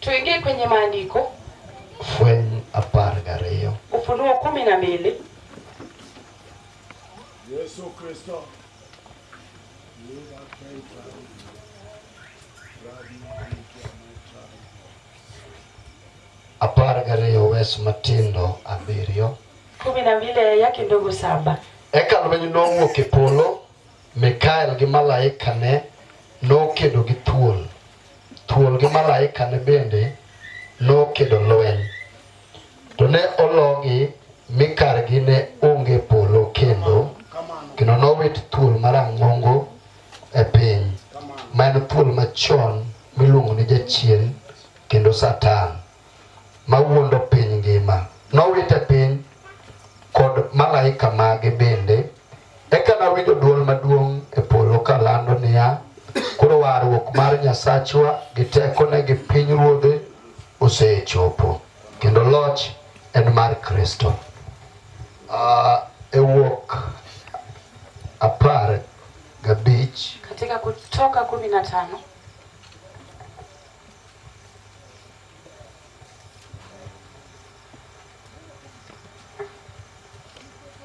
Tuingie kwenye maandiko. Fweny 12. Ufunuo 12. Yesu Kristo. 12 wes matindo 7. 12 aya yake ndogo 7. Eka lweny nowuok e polo, Mikael gi malaikane nokedo gi thuol. Thuol gi malaikane bende nokedo lweny. To ne ologi mi kargi ne onge polo kendo, kendo nowit thuol marang'ongo e piny, ma en thuol machon miluongo ni Jachien kendo Satan, mawuondo piny ngima. Nowite piny kod malaika mage bende. Eka nawinjo dwol maduong' e polo kalando niya, koro warruok mar Nyasachwa gi tekone gi pinyruodhe osechopo, kendo loch en mar Kristo. E wuok 15. Katika Kutoka 15.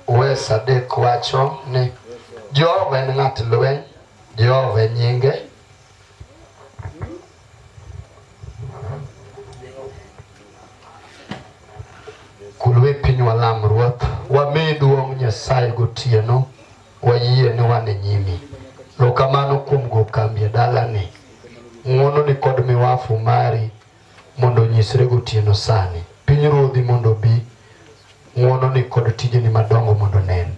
Wes 3 wacho ni Jehova en ng'at lweny, Jehova e nyinge. Kulwe piny walam Ruoth, wami duong' Nyasaye gotieno, wayie ni wan e nyimi. Erokamano kuom go kambi e dalani. Ng'wono ni kod miwafu mari mondo onyisre gotieno sani. Piny Ruodhi mondo obi, ng'wono ni kod tijeni madongo mondo onen.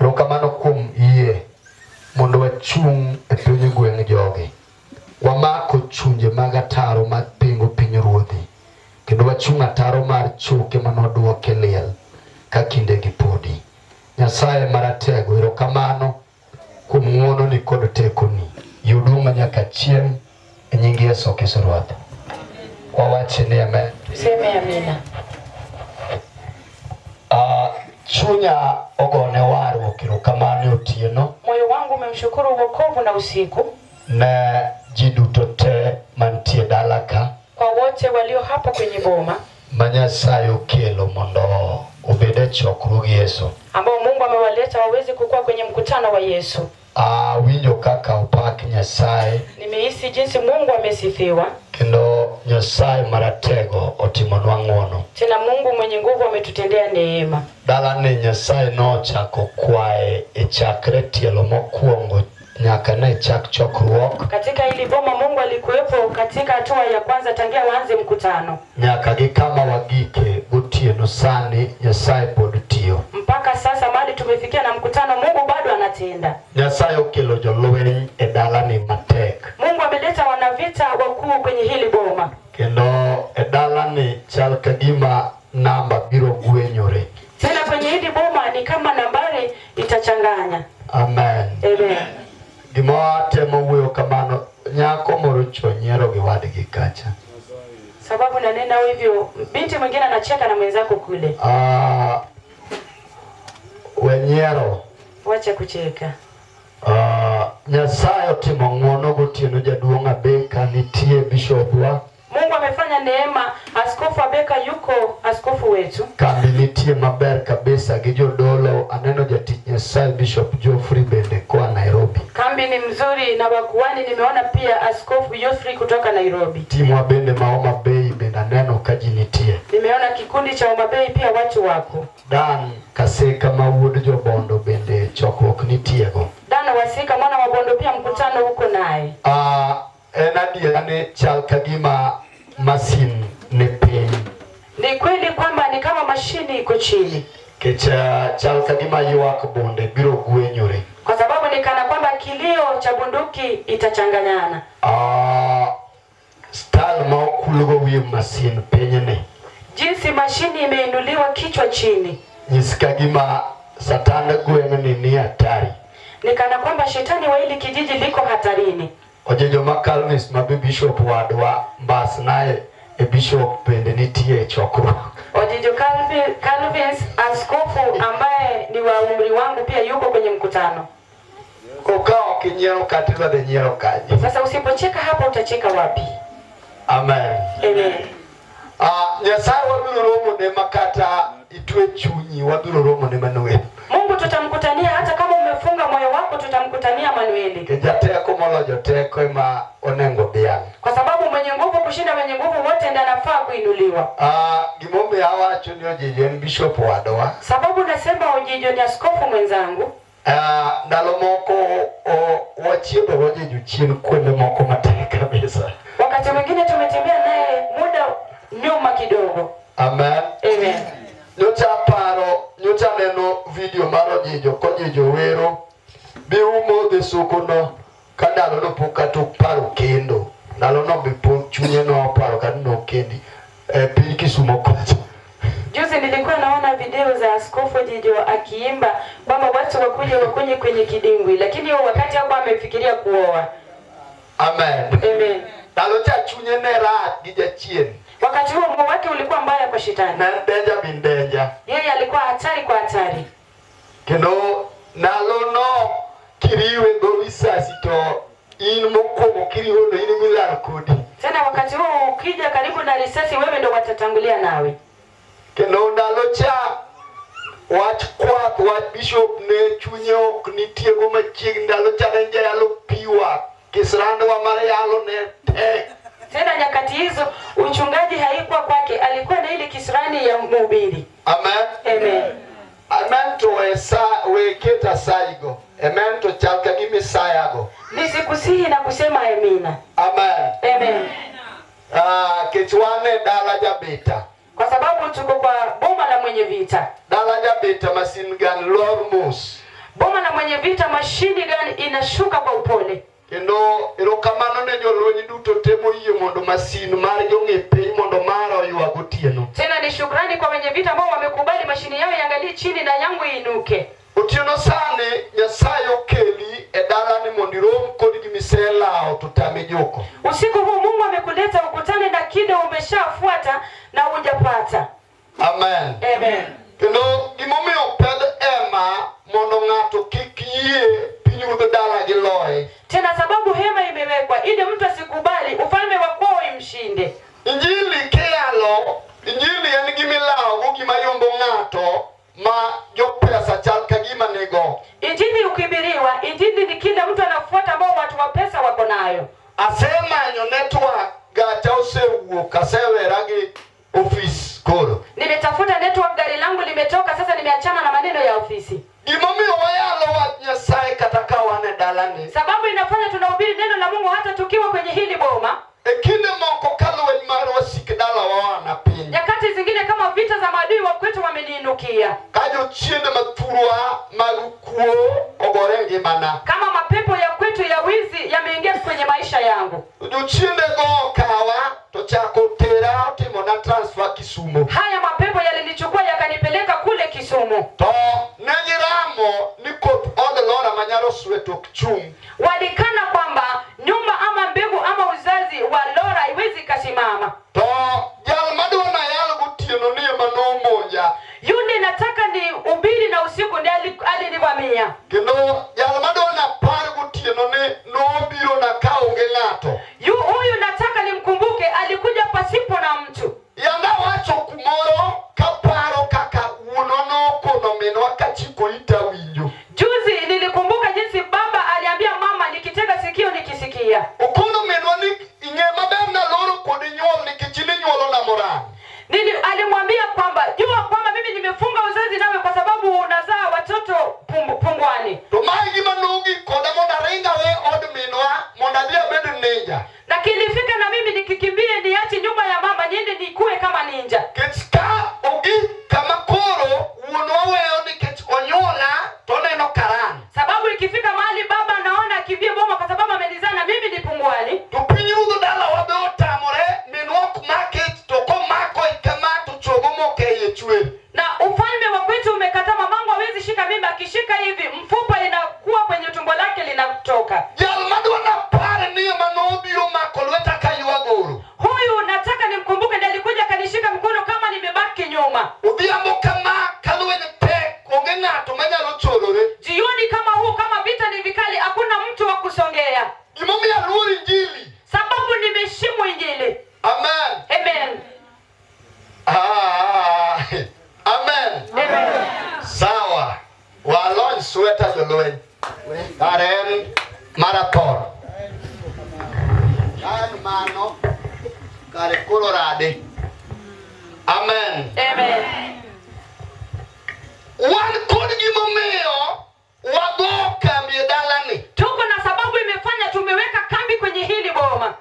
Erokamano kuom yie mondo wachung' e piny gweng' jogi. Wamako chunje mag ataro mag pingo piny Ruodhi, kendo wachung' ataro mar choke manoduoke liel ka kindegi podi. Nyasaye maratego, erokamano kuom ng'wononi kod tekoni. Yud duong' manyaka chieng' e nying Yesu Kristo Ruoth. Wawachi ni amen. Tuseme amina. Chunya ogone warruok erokamano e otieno. Moyo wangu umemshukuru wokovu na usiku. Ne ji duto te mantie dala ka. Kwa wote walio hapa kwenye boma. Ma Nyasaye okelo mondo obed e chokruog Yesu. Ambao Mungu amewaleta waweze kukua kwenye mkutano wa Yesu. Awinjo kaka opak Nyasaye. Nimehisi jinsi Mungu amesifiwa. Kendo Nyasaye maratego otimonwa ng'wono. Tena Mungu mwenye nguvu ametutendea neema. Dalani Nyasaye nochako kwaye e chakre tielo mokwongo nyaka ne chak chokruok. Katika hili boma Mungu alikuwepo katika hatua ya kwanza tangia waanze mkutano. Nyaka gi kama wagike gotieno sani Nyasaye pod tiyo. Mpaka sasa mahali tumefikia na mkutano Mungu bado anatenda. Nyasaye okelo jolweny e dalani matek. Mungu ameleta wanavita wakuu kwenye hili boma. Kendo e dalani chal ka gima namba biro gwenyore. Tena kwenye hili boma ni kama nambari itachanganya. Amen. Amen. Gima watemo wuoyo kamano, nyako moro cho nyiero gi wadgi kacha. Sababu nanena hivyo, binti mwingine anacheka na mwenzako kule. We nyiero. Wacha kucheka. Nyasaye otimo ng'wono gotieno jaduong' Abeka nitie bishop wa. Mungu amefanya neema, Askofu Abeka yuko askofu wetu. Kambi nitie maber kabisa gi jodolo, aneno jatich Nyasaye Bishop Geoffrey bende koa Nairobi. Kambi ni mzuri na wakuhani, nimeona pia Askofu Geoffrey kutoka Nairobi. Timwa bende ma Homa Bay bende aneno ka ji nitie. Nimeona kikundi cha Homa Bay pia watu wako. Dan Kaseka ma wuod Jobondo bende chokruok nitiego. Dan Wasika mwana wa Bondo pia mkutano huko naye. En adiera ni chal ka gima masin ni piny. Ni kweli kwamba ni kama mashini iko chini. Kech chal ka gima ywak bunde biro gwenyore. Kwa sababu ni kana kwamba kilio cha bunduki itachanganyana. Style ma okulgo wi masin piny ni. Jinsi mashini imeinuliwa kichwa chini. Nyis ka gima Satan gweng' ni ni hatari. Ni kana kwamba shetani wa hili kijiji liko hatarini. Ojejo ma Calvins ma be bishop wadwa mbas naye e bishop bende nitie e chokruok. Ojejo Calvins askofu ambaye ni wa umri wangu pia yuko kwenye mkutano. Ka ok inyiero kata idwa dhi nyiero kanye? Sasa usipocheka hapa utacheka wapi? Amen. Amen. Ah, Nyasaye wabiro romo ne makata itwe chunyi wabiro romo ne Manuel. Mungu tutamkutania hata kama umefunga moyo wako, tutamkutania Manueli, Ke jateko moloyo joteko ema onengo dhiang'. kwa sababu mwenye nguvu kushinda wenye nguvu wote ndiye anafaa kuinuliwa. Ah, gimomiyo awacho ni Ojijo en bishop wadwa. Sababu nasema Ojijo ni askofu mwenzangu. Ah, ndalo moko wachiedho Ojijo chien kuonde moko matek kabisa. Wakati mwingine tumetembea naye muda nyuma kidogo. Amen. Amen. Nyocha paro, nyocha neno video mar Ojijo kojijo wero biumo dhi sukuno ka ndalono pok kata oparo kendo. Ndalono be pok chunye noparo kata nokendi e piny Kisumo kocha. Juzi nilikuwa naona video za Askofu Jijo akiimba kwamba watu wakuje wakunye kwenye kidimbwi, lakini hiyo wakati hapo amefikiria kuoa. Amen. Amen. Ndalo cha chunye ne rach gi jachien. Wakati huo moyo wake ulikuwa mbaya kwa shetani, Ne en danger bin danger. yeye alikuwa hatari kwa hatari. Kendo ndalono kiriwe go risasi to in mokwongo kiriwo no in milal kodi. Tena wakati huo ukija karibu na risasi, wewe ndo watatangulia nawe. Kendo ndalo cha wach kwath wach bishop ne chunye ok nitiego machiegni ndalo cha ne jayalo piwa kisrandwa mar yalo ne tek. Tena nyakati hizo uchungaji haikuwa kwake, alikuwa na ile kisirani ya mhubiri. Amen. Amen. Amen to we sa we keta saigo. Amen to chal ka gima isayago. Nisikusihi na kusema amina. Amen. Amen. Ah, kech wan e dala jabita. Kwa sababu tuko kwa boma la mwenye vita. Dala jabita masin gan lor mos. Boma la mwenye vita, mashini gani inashuka kwa upole. Kendo erokamano ne jolweny duto te moyie mondo masin mar jong'e piny mondo mara oywag otieno. Tena ni shukrani kwa wenye vita ambao wamekubali mashini yao iangalie chini na yangu iinuke. Otieno sani Nyasaye okeli e dalani mondo irom kod gimiselawo to tami juko. Usiku huu Mungu amekuleta ukutane na kile umeshafuata na hujapata. Amen. Amen. Kendo gimomiyo pedh ema mondo ng'ato kik yie pinyruodh dala gi loye. Tena sababu hema imewekwa ili mtu asikubali ufalme wa kwao imshinde. Injili kiyalo, injili en gimilawo go gima yombo ng'ato ma jopesa chal ka gima nigo. Injili ukihubiriwa, injili ni kile mtu anafuata ambao watu wa pesa wako nayo. Asemanyo network gacha osewuok asewera gi ofis koro. Nimetafuta network, gari langu limetoka, sasa nimeachana na maneno ya ofisi. Gimomiyo wayalo wach Nyasaye kata ka wan e dalani. Sababu inafanya tunahubiri neno la Mungu hata tukiwa kwenye hili boma. E kinde moko ka lweny mar wasik dalawa oana piny. Nyakati zingine kama vita za maadui wa kwetu wameniinukia, Ka jochiende mathurwa mag kuo ogore e ngimana. kama mapepo ya kwetu ya wizi yameingia kwenye maisha yangu. Jochiende go okawa to chako tera otimona transfer Kisumo. Haya mapepo yalinichukua yakanipeleka kule Kisumu. To ne giramo ni koth od Lora manyalo sweto ok chung'. Walikana kwamba nyumba ama mbegu ama uzazi wa Lora haiwezi ikasimama. To jal madwa nayal gotieno ni ema nomonja. Yule nataka ni ubiri na usiku ndiye alinivamia. Kendo jal madwa napar gotieno ni nobiro na kaonge ng'ato. Huyu nataka nimkumbuke, alikuja pasipo na mtu. Yanda wacho kumoro kaparo kaka wuonwa nokono minwa kachiko ita winjo. Juzi nilikumbuka jinsi baba aliambia mama nikitega sikio nikisikia. Okono minwa ni ing'e maber naloro kod nyuol nikech in inyuolo na Moran. Alimwambia kwamba jua kwamba mimi nimefunga uzazi nawe kwa sababu unazaa watoto pungwani. To mae gima nogik koda mondo aring awe od minwa mondo adhi abed ninja. Na kilifika na mimi nikikimbie niache nyumba ya mama niende nikue kama ninja. Nikech ka ogik kama koro wuonwa weyo nikech onyuola to oneno karan. Sababu ikifika mahali baba naona akimbie boma kwa sababu amenizaa na mimi ni pungwani. To piny ruodh dalawa be otamore minwa ok make to komako kama to chogo moko e iye chwer. Na ufalme wa kwetu umekataa, mamangu hawezi shika mimba, akishika hivi mfupa inakuwa kwenye tumbo lake linatoka. Jal madwa napar ni ema nobiro mako lweta kaywa goro. Huyu Kare koro rade. Amen. Amen. Wan kod gimomiyo wago kambi e dalani. Tuko na sababu imefanya tumeweka kambi kwenye hili boma.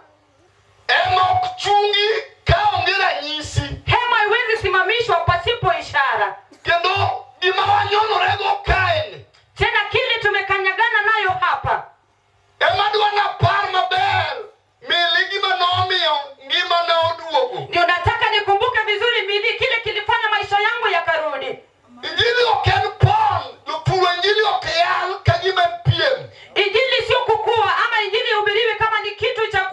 Ema ok chungi ka onge ranyisi. Hema haiwezi simamishwa pasipo ishara. Kendo gima wanyonorego kaeni. Tena kile tumekanyagana nayo hapa Ema dwa napar maber mili gima nomiyo ngimana oduogo. ndio nataka nikumbuke vizuri, mili kile kilifanya maisha yangu yakarudi. Injili ok en pon, jopur injili ok yal ka gima en piem. Injili sio kukua ama injili ihubiriwe kama ni kitu cha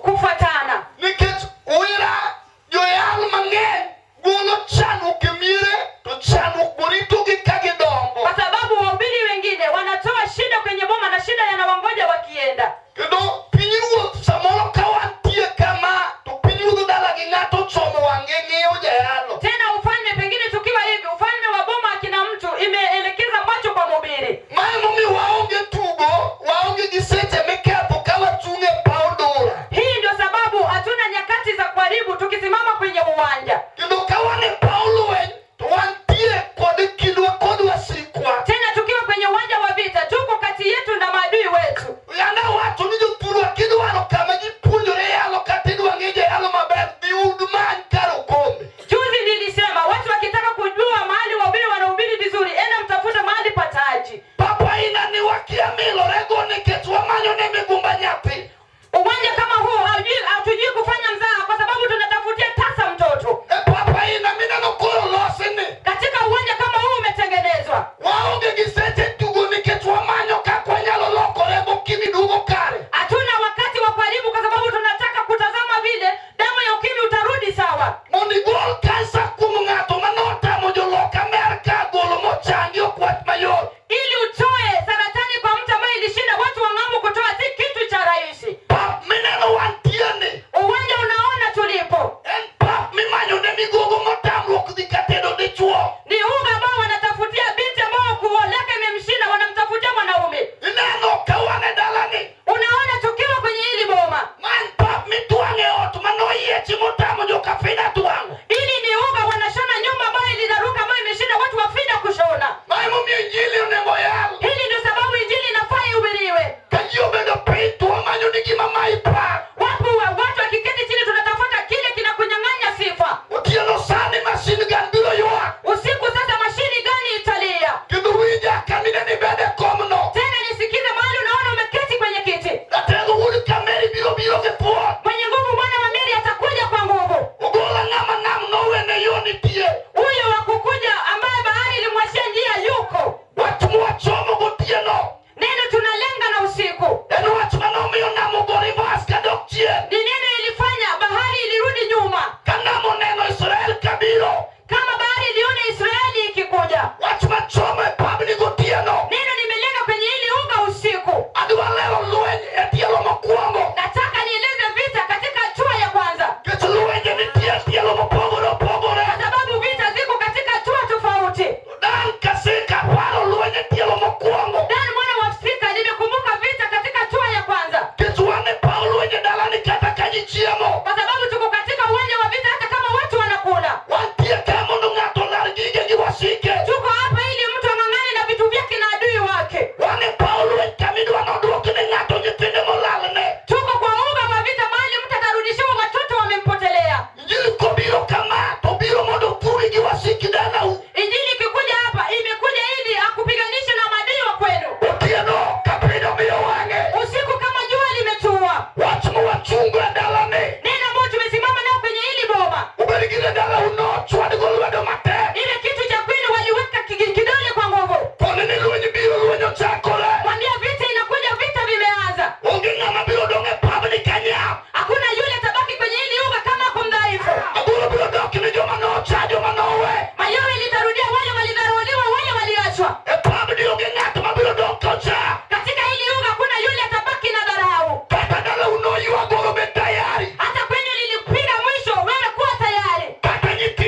kufuatana, Nikech wira joyal mang'eny golo chandruok e miere to chandruok boritogi ka gidongo. kwa sababu wahubiri wengine wanatoa shida kwenye boma na shida yanawangoja wakienda. Kendo pinyruoth samoro ka wantie kama to pinyruodh dala gi ng'ato ochomo wang'e ng'iyo jayalo. Tena ufalme pengine tukiwa hivi, ufalme wa boma akina mtu imeelekeza macho kwa mhubiri. Ma emomiyo waonge tugo, waonge gi seche miketho ka wachung' e paw dura. Hii ndio sababu hatuna nyakati za kuharibu tukisimama kwenye uwanja. Kendo ka wan e paw lweny to wantie kod kindwa kod wasikwa. Tena tukiwa kwenye uwanja wa vita, tuko kati yetu na maadui wetu. Yanda wacho ni jothurwa kidwaro kama ji puonjore yalo kata idwa ng'e jayalo maber dhi ud many kar okombe. Juzi nilisema watu wakitaka kujua mahali wahubiri wanahubiri vizuri, enda mtafute mahali pa taji. Papa ina ni wakia milorego nikech wamanyo ne migumba nyathi. Uwanja kama huu hatujui kufanya mzaha kwa sababu tunatafutia tasa mtoto. E papa ina mineno koro losi ni. Katika uwanja kama huu umetengenezwa, Waonge gi seche tugo nikech wamanyo kaka wanyalo lokore gokinyi duogo kare. hatuna wakati wa kuharibu kwa sababu tunataka kutazama vile damu ya ukimwi utarudi sawa. Mondo igol kansa kuom ng'ato manotamo jolok Amerka golo mochangi ok wach mayot. Ili utoe saratani kwa mtu ambaye ilishinda watu wa ng'ambo kutoa, si kitu cha rahisi. Pap mineno wantie ni Uwanja unaona tulipo en pap mimanyo ne migogo motamruok dhi katedo dichuo. ni uga ambao wanatafutia binti ambao kuoleka imemshinda, wanamtafutia mwanaume. Ineno ka wan e dalani Unaona tukiwa kwenye hili boma, man pap mitwang'e ot manoyiechi motamo jokafida twang'o. ili ni uga wanashona nyumba ambayo iliraruka, ambayo imeshinda watu wa fida kushona. Ma emomiyo injili onego yal. Hili ndio sababu injili inafaa ihubiriwe. Ka ji obedo piny to wamanyo ni gima mayi pak. Wapo watu wakiketi chini, tunatafuta kile kinakunyang'anya sifa. Otieno sani masin gan biro ywak. Usiku sasa, mashini gani italia? Kendo winja kamine ni bede komno. Tena nisikize mahali unaona umeketi kwenye kiti. Ratego wuod Kameri biro biro gi thuon. Mwenye nguvu mwana wa Meri atakuja kwa nguvu. Ogola ng'ama nam nowene yo nitie. Huyo wa kukuja ambaye bahari ilimwachia njia yuko. Wach mwachomo gotieno. Neno tunalenga na usiku. En wach manomiyo nam ogo rivas kadok chien. Ni neno ilifanya bahari ilirudi nyuma. Ka nam oneno Israel kabiro. Kama bahari iliona Israeli ikikuja. Wach machomo e pabni gotieno. Neno nimelenga kwenye hili uga usiku. Adwa lero lweny e tielo mokwongo. Nataka nieleze vita katika hatua ya kwanza. Nikech lwenje nitie e tielo mopogore opogore. Kwa sababu vita ziko katika hatua tofauti. Dan kasika paro lweny e tielo mokwongo. Dan mwana wa Afrika, nimekumbuka vita katika hatua ya kwanza. Nikech wan e paw lweny e dalani kata ka ji chiemo. Kwa sababu tuko katika uwanja wa vita hata kama watu wanakula. Wantie ka mondo ng'ato olar gige gi wasike. Tuko hapa ili mtu ang'ang'ane na vitu vyake na adui wake. Wan e paw lweny kamidwa nodwok ne ng'ato nyithinde molalne. Tuko kwa uga wa vita mahali mtu atarudishiwa watoto wamempotelea. Injili kobiro kama to biro mondo opuri gi wasiki dalau. Injili ikikuja hapa imekuja ili akupiganishe na maadui wa kwenu. Otieno ka piny omiyo wang'e. Usiku kama jua limetua. Wach mwachungo e dalani. Neno ambayo tumesimama nao kwenye hili boma. Obed gine dalau nochwad go lwedo matek. Ile kitu cha kwenu waliweka kidole kwa nguvu. Koni ni lweny biro lweny ochakore. Mwambia vita inakuja, vita vimeanza. Onge ng'ama biro dong' e pabni kanyap. Hakuna yule atabaki kwenye hili uga kama ako mdhaifu. Agoro biro dok ni joma nocha joma nowe. Mayowe litarudia wale walidharauliwa, wale waliachwa. E pabni onge ng'at mabiro dong' kocha. Katika hili uga hakuna yule atabaki na dharau. Kata dalau noywa agoro bed tayari. Hata kwenu lilipiga mwisho, wewe kuwa tayari. Kata nyithindo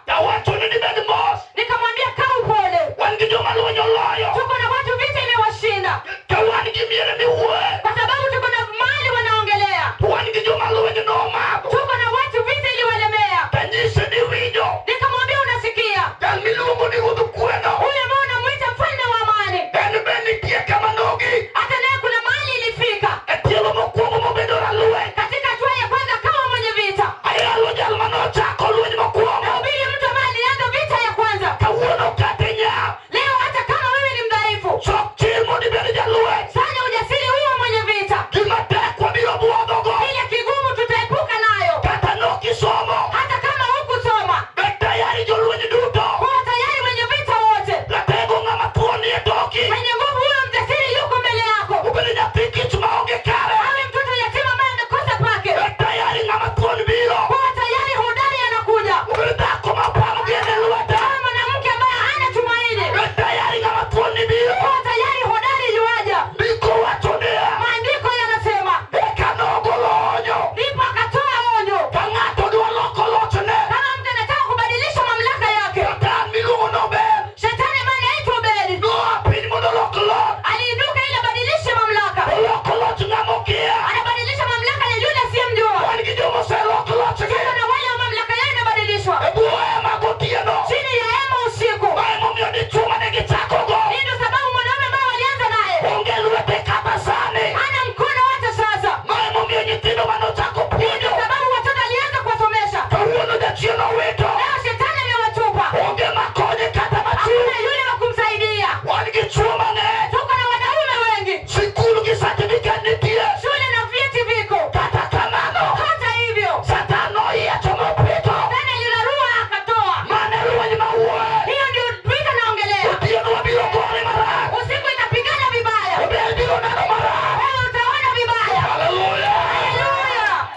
Tawachone ni bed mos. Nikamwambia kaa upole, Wan gi joma lweny oloyo. tuko na watu vita imewashinda, Ka wan gi miere miwuoye. kwa sababu tuko na mali wanaongelea, Wan gi joma lweny nomadho. tuko na watu vita iliwalemea. Tanyise ni winjo. Nikamwambia unasikia, Jal miluongo ni ruodh kweno. huyu ambaye unamwita mfalme wa amani, En be nitie kama nogik. hata naye kuna mahali ilifika. E tielo mokwongo mobedo ralweny. Katika hatua ya kwanza kama mwenye vita, Ayalo jal manochako lweny mokwongo. nahubiri mtu ambaye alianza vita ya kwanza. Kawuono kata inyap. Leo hata kama wewe ni mdhaifu, Chok chir mondo ibed jalweny. fanya ujasiri huo mwenye vita. Gima tek wabiro buodhogo. Ile kigumu tutaepuka nayo, Kata nokisomo. hata kama hukusoma. Bed tayari jolweny duto. Kuwa tayari mwenye vita wote, Ratego ng'ama thuon nie toki. mwenye nguvu huyo mjasiri yuko mbele yako. Obedo nyathi kich maonge kare. Awe mtoto yatima ambaye amekosa pake, Bed tayari ng'ama thuon biro. kuwa tayari, hodari anakuja. Obedo dhako ma pam gene lwete. Awe mwanamke ambaye hana tumaini, Bed tayari ng'ama thuon ni biro. kuwa tayari, hodari yuaja. Ndiko wacho niya. Maandiko yanasema, Eka nogolo onyo. ndipo akatoa onyo. Ka ng'ato dwa loko lochne. Kama mtu anataka kubadilisha mamlaka yake, Satan miluongo nober. shetani ambaye anaitwa Obedi Noa piny mondo olok loch. aliinuka ili abadilishe mamlaka. Oloko loch ng'ama okia. Anabadilisha mamlaka ya yule asiyemjua. Wan gi joma oselok lochgi. Tuko na wale wa mamlaka yao inabadilishwa E bwo hema gotieno. chini ya hema usiku. Ma emomiyo dichwo mane gichakogo. Hii ndio sababu mwanaume ambaye walianza naye Onge lwete kata sani. hana mkono hata sasa. Ma emomiyo nyithindo manochako Hii ndio puonjo. sababu watoto alianza kuwasomesha. Kawuono jachien owito. Leo shetani amewatupa, Onge makonye kata hakuna machiw. yule wa kumsaidia. Wan gi chwo mang'eny. Tuko na wanaume wengi, Sikul gi certificate nitie. shule na vyeti viko. Kata kamano. Hata hivyo, Satan noyiecho mopito. shetani alirarua akatoa. Mane lweny mawuoye. Hiyo ndio vita naongelea. Otieno wabiro gore marach. Usiku itapigana vibaya, Obel biro neno marach. wewe utaona vibaya. Haleluya. Haleluya!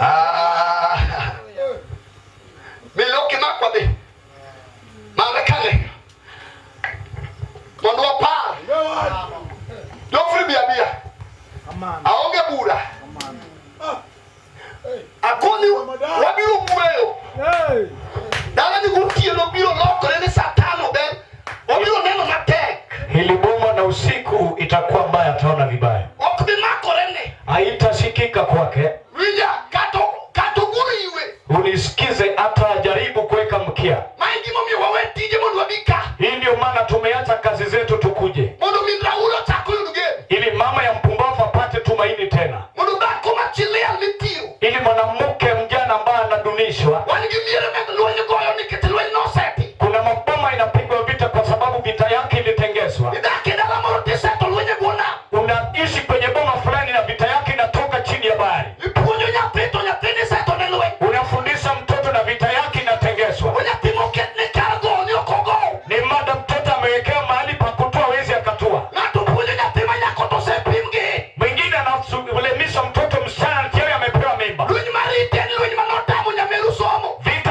Ah. Miloki makwadhi. Marekani. Mondo wapar. Jofri bi abia. Aonge bura. Akoni wabiro wuoyo. Dala ni gotieno biro lokore ni Satan Obel. Obiro neno matek. Hili boma na usiku itakuwa mbaya, ataona vibaya, Ok bi makore ne. haitashikika kwake. Winja kata kata ogur iwe. Unisikize, hata ajaribu kuweka mkia. Ma e gimomiyo wawe tije mondo wabi ka. Hii ndio maana tumeacha kazi zetu tukuje, Mondo min Raul ochak oyud geno. ili mama ya mpumbavu apate tumaini tena, Mondo dhako ma chi liel mitiyo. ili mwanamke mjana ambaye anadunishwa. Wan gi miere mag lweny goyo nikech lweny noseti. Kuna maboma inapigwa vita kwa sababu vita yake ilitengezwa. Idak e dala moro tiseto lweny e bwo nam. Unaishi kwenye boma fulani na vita yake inatoka chini ya bahari. Ipuonjo nyathi to nyathini iseto ne lweny. Unafundisha mtoto na vita yake inatengezwa. O nyathi moket ne kar go ni ok ogo. Ni mada mtoto amewekewa mahali pa kutua, hawezi akatua. Ng'ato puonjo nyathi ma nyako to osepim gi. Mwingine anaulemisha mtoto msichana tayari amepewa mimba. Lweny mar ite en lweny manotamo nyameru somo. Vita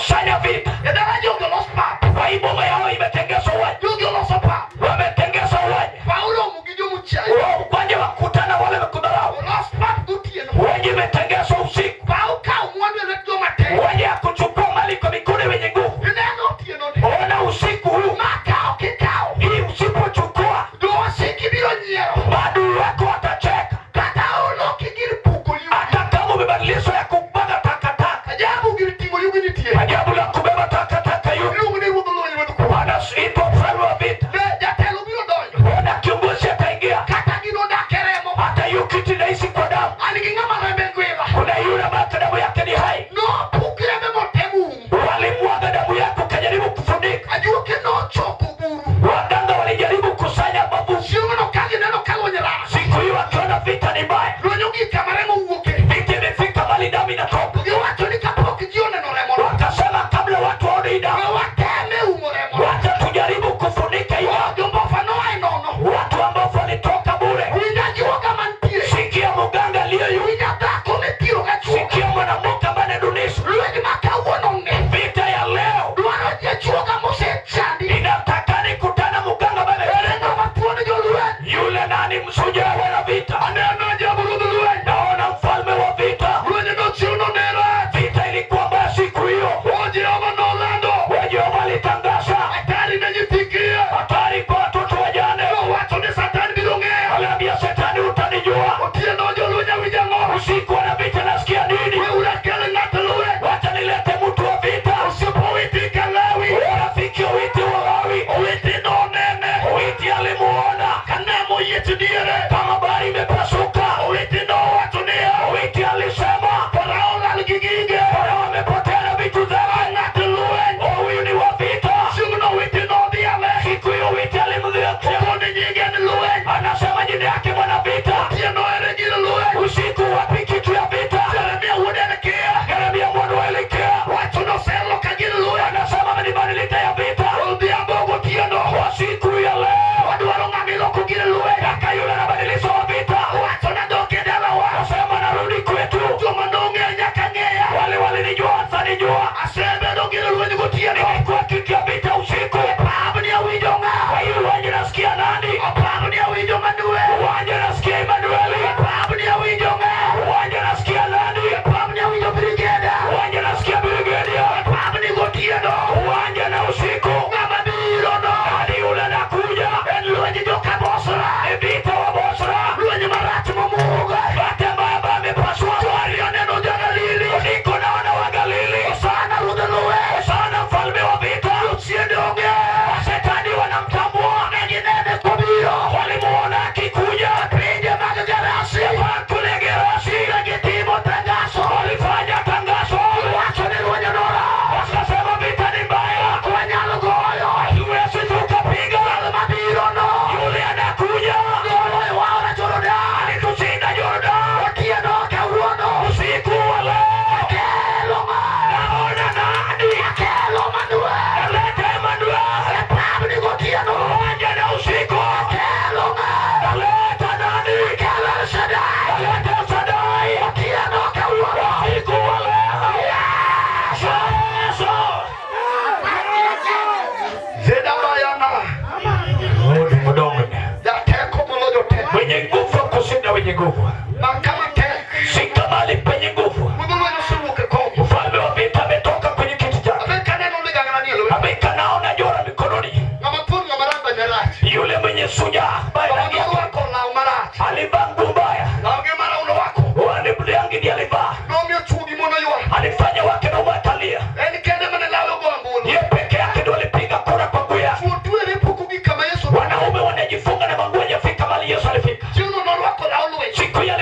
Kusanya vita. E dala jogi olos pap. Kwa hii boma yao imetengezwa uwanja. Jogi oloso pap. Wametengeza uwanja. Paulo gi jomochayi. Wao kwanja wakutana wale wamekudharau. Olos pap gotieno. Uwanja imetengezwa usiku. Paw kaw mwandu e lwet joma tek. Uwanja ya kuchukua mali kwa mikono wenye nguvu. Ineno otieno ni. Ona usiku huu. Ma kaw kikaw. Hii usipochukua Jowasiki biro nyiero. maadui wako watacheka. Kata oloki gir puko yugi. Hata kama umebadilishwa ya kumwaga takataka. Ajabu gir ting'o yugi nitie. Ajabu la kubeba takataka yuko. Iluongo ni ruodh lweny ruodh kwe. Anaitwa mfalme wa vita. Ne jatelo biro donjo. Ona kiongozi ataingia. Kata gino dak e remo. Hata hiyo kiti inaishi kwa damu. An gi ng'ama rembe ngima. Kuna yule ambaye damu yake ni hai. Nopuk rembe motem um. Walimwaga damu yako kajaribu kufunika. Ajuoke nochoko buru. Waganga walijaribu kusanya mabusu. Chieng'no ka gineno ka lweny rach. Siku hiyo wakiona vita ni mbaya. Lweny ogik kama remo wuoke. Vita imefika mahali damu inatoka. To giwacho ni kapok ji oneno remono. Wakasema kabla watu waone hii damu, We wateme umo remono. wacha tujaribu kufunika hii damu. Jombofa noa e nono. Watu ambao walitoka bure. Winj ajuoga mantie. Sikia mganga aliye yu. Winj dhako mithiro gachuoga. Sikia mwanamke ambaye anadunishwa. Lweny ma kawuono ng'eny. Vita ya leo Dwaro jachuoga mosechandi. inataka nikutana mganga ambaye Ere ng'ama thuon jolweny. yule nani mshujaa wa vita. Aneno ajabu ruodh lweny. Naona mfalme wa vita. Lweny nochiwno ne rach. Vita ilikuwa mbaya siku hiyo. O Jehova nolando. Jehova alitangaza Hatari ne nyithi kiye. hatari kwa watoto wajane. Nowacho ni Satan biro ng'eyo. Aliambia shetani, utanijua Otieno jolweny awinj ang'o. usiku wana vita, nasikia nini? Weuru akel ng'at lweny. Wacha nilete mtu wa vita. Osiep Owiti ka Lawi. Rafiki Owiti wa Lawi, Owiti nonene. Owiti alimuona Ka nam oyiech diere. kama bahari imepasuka. Owiti nowacho niya. Owiti alisema Farao lal gi gige. Farao amepotea na vitu zake. Ng'at lweny. Huyu ni wa vita. Chieng'no Owiti nodhiale. Siku hiyo Owiti alimdhiakia, Okone nyinge en lweny. anasema jina yake mwana vita. Otieno ere gir lweny. Usiku wapi kitu ya vita? Jeremia wuod Elkia. Yeremia mwana wa Elikia Wacho noselo ka gir lweny. anasema amenibadilisha ya vita. Odhiambo gotieno. Kwa siku ya leo Wadwaro ng'ama iloko gir lweny. kaka yule anabadilishwa wa vita, Wacho nadok e dalawa. anasema narudi kwetu. Joma nong'eya nyaka ng'eya. Wale walinijua watanijua, Asebedo gir lweny gotieno. nimekuwa kitu ya vita usiku. Pabni awinjo ng'a. Kwa hiyo uwanja nasikia nani? Pabni awinjo Manuel. Uwanja nasikia Emanueli. Pabni awinjo ng'a. Uwanja nasikia nani? Pabni awinjo Brigeda. Uwanja nasikia Brigedia. Pabni gotieno. Uwanja na usiku. Ng'ama biro no. Nani yule nakuja? En lweny joka Bosra. Ni vita wa Bosra. Lweny marach momuogo. Bate baba amepasua. Jwari oneno ja-Galili. Niko naona wa Galili. Hosana ruodh lweny. Hosana mfalme wa vita. Jochiende onge. Shetani wanamtambua. Ne ginene kobiro. Walimuona akikuja. Pinje mag Gerasi. Kule Gerasi. Ne gitimo tangaso. Walifanya tangazo. Giwacho ni lweny norach. Wakasema vita ni mbaya. Ok wanyal goyo. Hatuwezi tukapiga. Jal mabiro no. Yule anakuja. Noloyo aora Jordan. Alitushinda Jordan. Otieno kawuono. Usiku wa leo. Akelo ng'a. Naona nani? Akelo Manuel. Naleta Emmanuel. E pabni gotieno. Uwanja na usiku. Akelo ng'a. Naleta nani? Akelo El Shaddai. Naleta El Shaddai. Otieno kawuono. Usiku wa leo. Yesu. Zedabayana. Rudi mdomo. Jateko moloyo teko. Mwenye nguvu kushinda wenye nguvu. Makama tek. Shika mahali penye nguvu. Ruodh lweny osewuok e kom. Mfalme wa vita ametoka kwenye kiti chake. Abe kaneno ligangla ni e lwete. Ameka naona jora mikononi. Ng'ama thuon ng'ama ramba ne rach. Yule mwenye shujaa ambaye Ng'ama rangi yake norwako law marach. alivaa nguo mbaya. Law gi marauno norwako. Wale mliangi ndiye alivaa. Nomiyo chwo gi mon oywak. Alifanya wake na wakalia. En kende mane lawe ogo ombulu. Yeye peke yake ndo alipiga kura kwa nguo yake. Chwo twere pok ogik kama Yesu. Wanaume wanajifunga na manguo hajafika mahali Yesu alifika. Chieng'no norwako law lweny. Siku hiyo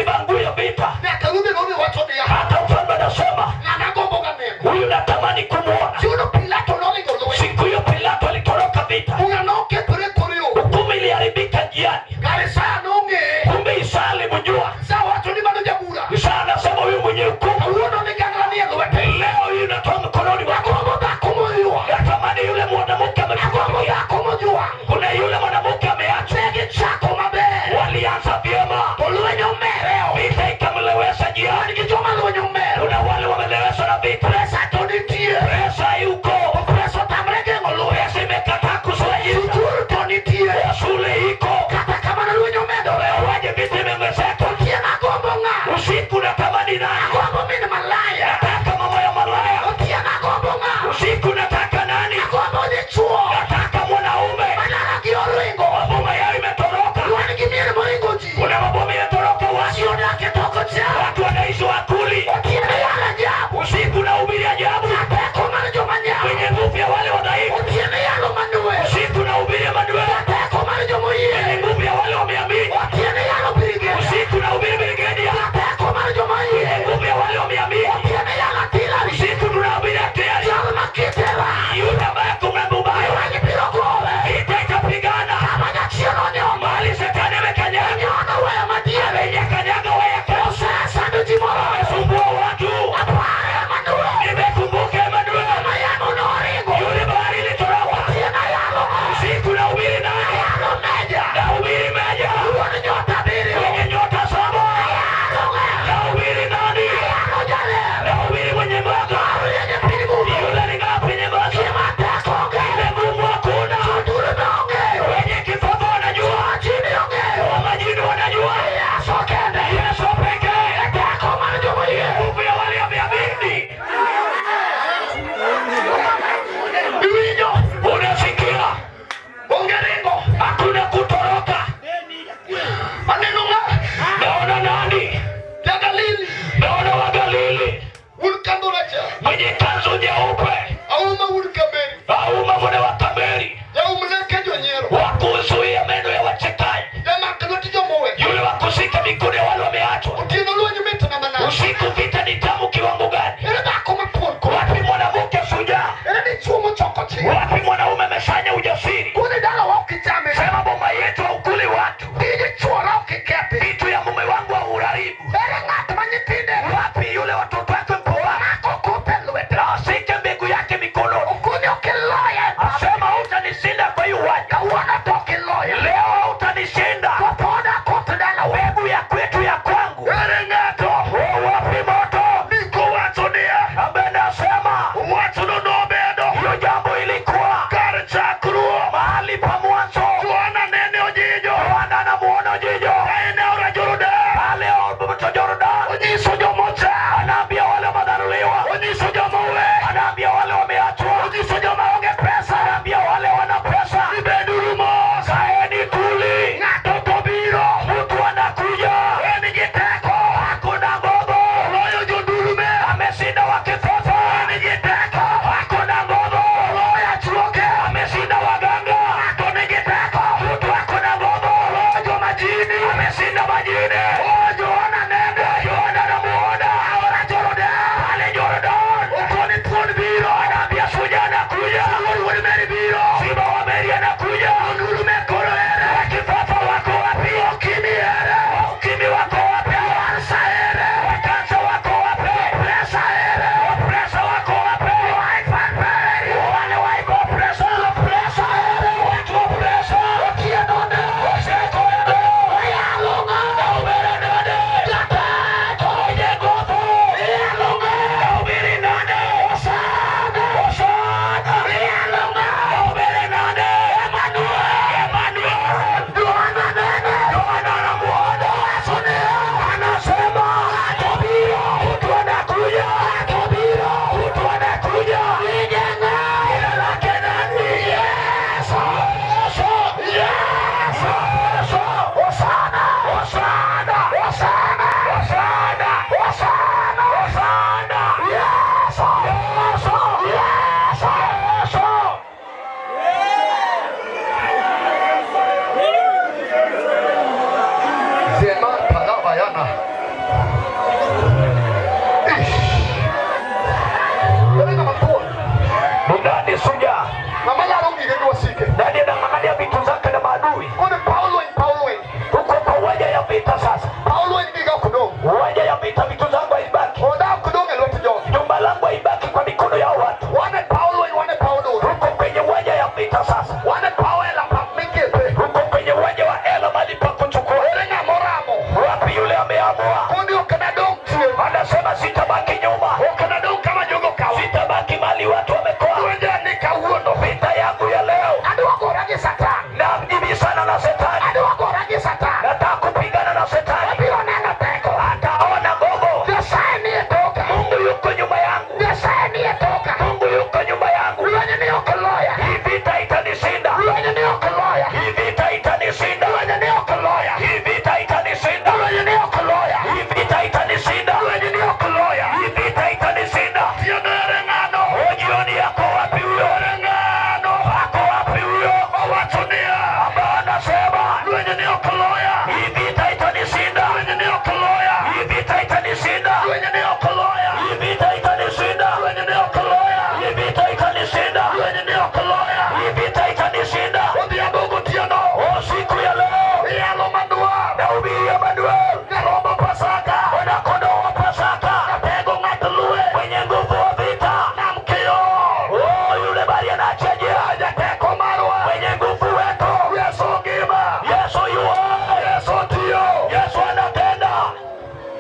shujaa. Ng'ama laro gige gi wasike. Nani anang'ang'ania vitu zake na maadui? Koni paw lweny, paw lweny. Tuko kwa uwanja ya vita sasa, Paw lweny giga ok dong'. uwanja ya vita, vitu zangu haibaki, Oda ok dong' e lwet jogi. nyumba langu haibaki kwa mikono ya watu. Wan e paw lweny, wan e paw dolo. Tuko kwenye uwanja ya vita sasa, Wan e paw ela pap mikete. tuko kwenye uwanja wa ela, mahali pa kuchukua. Ere ng'ama oramo? Wapi yule ameamua? Koni ok nadong' chien. Anasema sitabaki nyuma, Ok nadong' kama jogo okawa. sitabaki mali watu wamekoa. Lwenja ni kawuono. Vita yangu ya leo Adwa gora gi Satan. najibisana na shetani, Adwa gora gi Satan. nataka kupigana na shetani. Abiro neno teko. Ataona gogo. Nyasaye nie toka. Mungu yuko nyuma yangu, Nyasaye nie toka. Mungu yuko nyuma yangu. Lweny ni ok loya. Hii vita itanishinda, Lweny ni ok loya. hii vita itanishinda, Lweny ni ok loya. hii vita itanishinda, Lweny ni ok loya. hii vita itanishinda, Lweny ni ok loya. hii vita itanishinda. Otieno ere ng'ano? O, jioni yako wapi huyo? Ere ng'ano? Ako wapi huyo Owacho niya. ambaye anasema Lweny ni ok loya. hii vita itanishinda, Lweny ni ok loya. hii vita itanishinda, Lweny ni ok loya. hii vita itanishinda, Lweny ni ok loya. hii vita itanishinda, Lweny ni ok loya. hii vita itanishinda. Odhiambo gotieno. O, siku ya leo Iyalo maduar. nahubiria Manuel Nyarombo Pasaka. mwanakondoo wa Pasaka, Ratego ng'at lwe. mwenye nguvu wa vita. Nam kior. Oh, yule bali anaachia njia, Jateko marwa. mwenye nguvu wetu Yesu ngima. Yesu yu hai, Yesu tiyo. Yesu anatenda.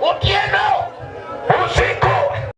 Otieno.